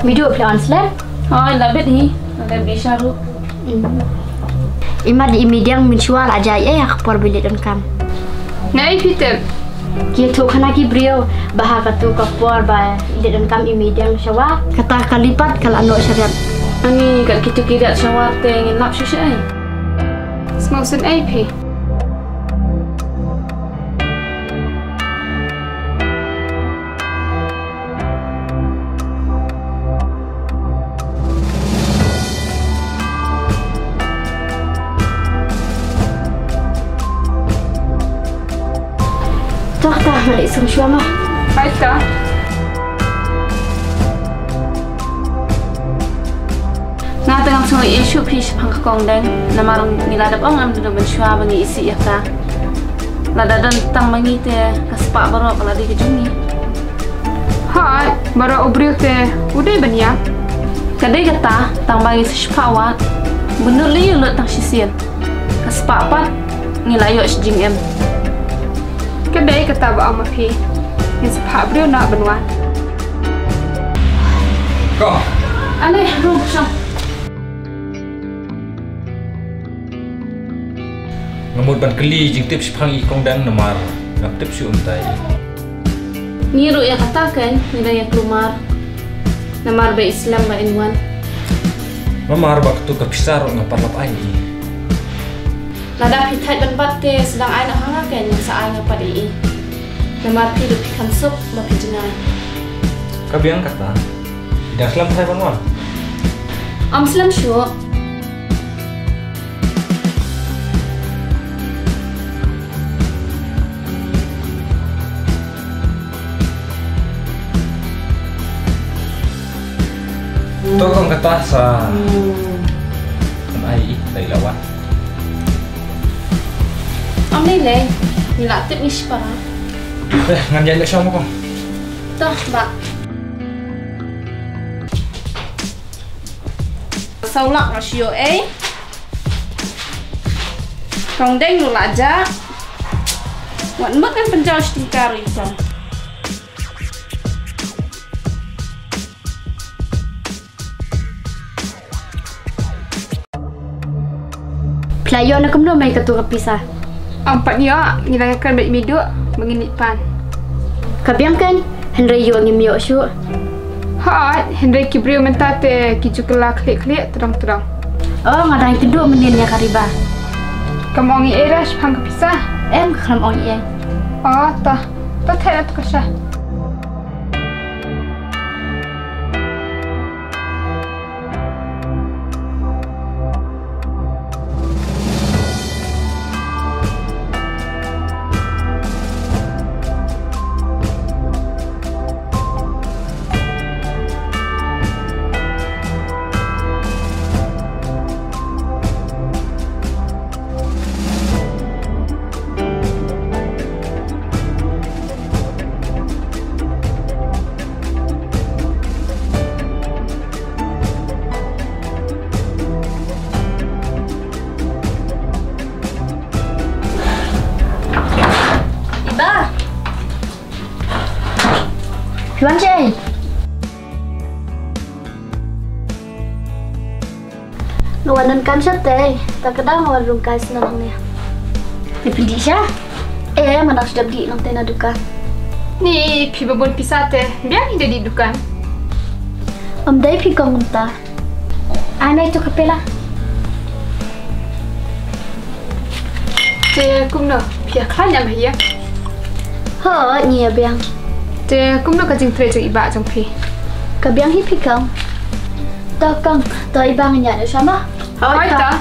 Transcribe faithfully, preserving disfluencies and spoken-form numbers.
Midu phi on slem? Hoi, la bit hi. La bit sha ruh. Hmm. Imat i midiang mynshuwa la jai eh ha ka por ba i leit donkam. Nai phi tip. Ki ïathuh khana ki briew ba ha katu ka por ba i leit donkam i midiang shawa, kata ka lipat ka la noh shariat. Ani kat kitu ki riat shawa te ngin lap shisha ai. Sngewsih ai phi. Toh, ta, mari sum shuwa ma. Bye, ta. Nga te ngam sngewsih ïa shuh phi shaphang ka kong deng, namar ngi la dep ong ngam dei ban shuwa ba ngi isih ïa ka. Lada don tang ma ngi te ka spah baroh ka la dei ka jong ngi. Hooid, baroh u briew te u dei ban ïap. Ka dei kata, tang ba ngi sa shipah wad. Ba nud lei ïa lut tang shisien. Ka spah pat ngi la ïoh shi jingim. Ka dei kata ba ong ma phi. Ngin sa phah briew noh ban wan. Ko. Ale, rung shong. Nga mut ban kylli jingtip shaphang i kong dang namar ngam tip shuh mynta i. Ngi ruh ïa kata kan ngi dang ïa kulmar. Namar ba i slem ba in wan. Namar ba katu ka pisa ruh nga pat lap ai i. Lada phi thait ban bat te sdang ai noh ha nga kan ngin sa ai nga pat i. Namar phi ruh phi kham suk ba phi jngai. Ka biang kata. I dang slem thait ban wan. Am slem shuh. To kong kata sa. Hmm. Kan ai i, tai lawan. Am ni le, ni la tip ni shipara. Eh, ngan jai le shong kong. To, ba. Saw lak nga shu ïoh ei. Kong deng ruh la jah. Wat mut ngan pynjaw shi tyngka ruh ïa ka. Phi la ïoh na kumno mai katu ka pisa? Ym pat ïoh, ngi la kren bad i Midu ba ngin leit pan. Ka biang kan, hynrei ïoh ngim ïoh shuh. Hooid, hynrei ki briew mynta te ki ju kylla khlieh khlieh tdong tdong. Oh, nga dang ïakynduh mynnin ïa ka Riba. Kam ong ei ei ruh shaphang ka pisa? Em, kam ong ei ei. Oh, to. To theh ruh to ka sha. Iba. Phi wan shaei? Nga wan donkam shatei, ta ka daw nga wan rung kai sna nangne. Te phi dih sha? Eh, nga dang shu dep dih nangtei na dukan. Ni phi ba bun pisa te, biang hi da dih dukan. Ym dei phi kong kumta. Ai mai tu ka pela. Te kumno, phi ïa khlaiñ ïa ma ïa? Ho, ngi ïa biang. Te kumno ka jingtrei jong i bah jong phi? Ka biang hi phi kong. To kong, to i bah ngan ïa sha ma. Hoi ta.